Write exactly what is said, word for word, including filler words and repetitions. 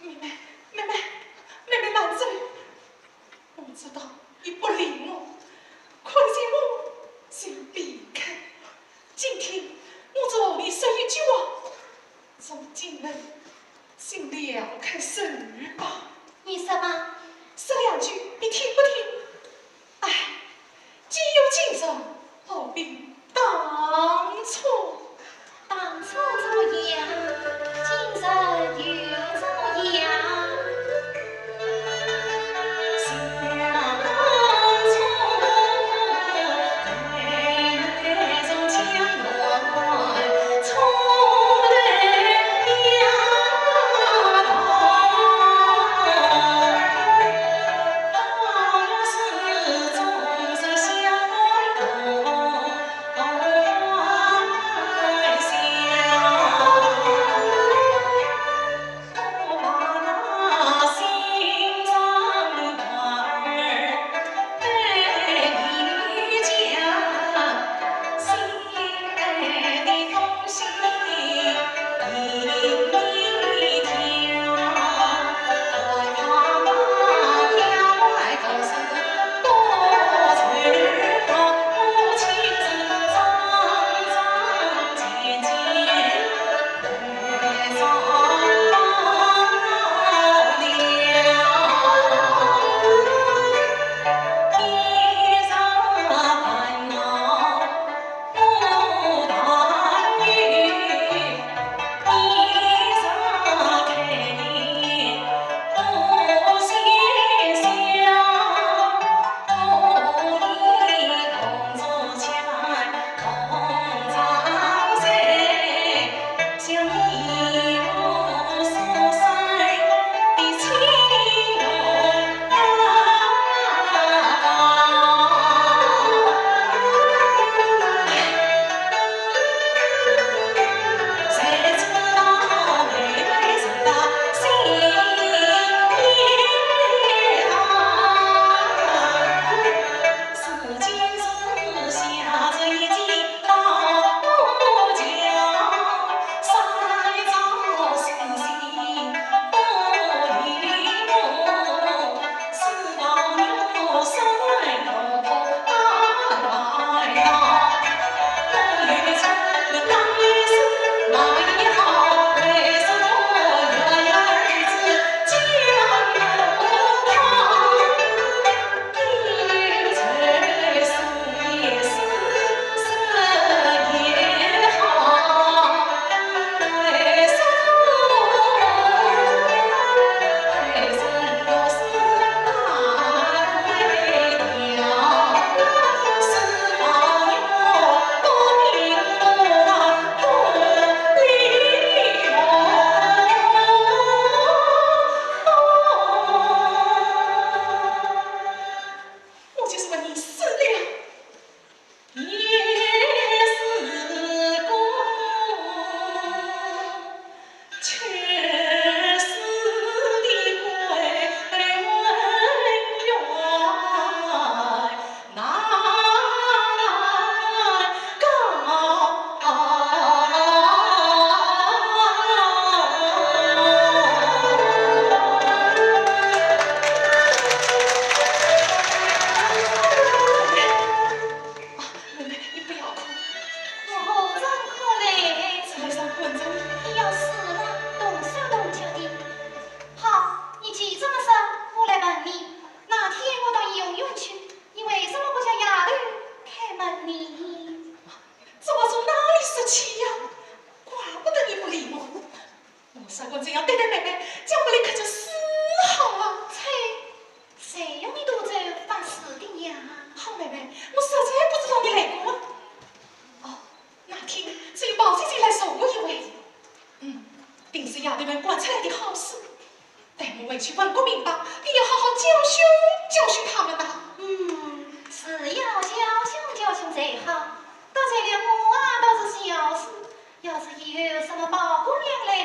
妹妹，妹妹，妹妹，慢走。我知道你不理我，可是我就避开。今天我只和你说一句话，从今后，请你放开手吧。你说吧。说两句，你听不听？唉，既有今日，何必当初？当初怎么样？今日又怎么样？我就是问你死了。 妹妹，你不要哭。我何尝哭嘞？这还是混账。你要死了，动手动脚的。好，你既这么说，我来问你，那天我到游泳去，你为什么不叫丫头开门呢？这话从哪里说起呀？怪不得你不理我。 我若敢这样对待妹妹，将来可就死好啊！切，谁要你多嘴发誓的呀？好妹妹，我实在不知道你来过啊。哦，那天只有宝姐姐来送我一回。嗯，定是丫头们管出来的好事。待我回去问个明白，定要好好教训教训她们呐。嗯，是要教训教训才好。得罪了我啊，倒是小事。 要是以后什么宝姑娘来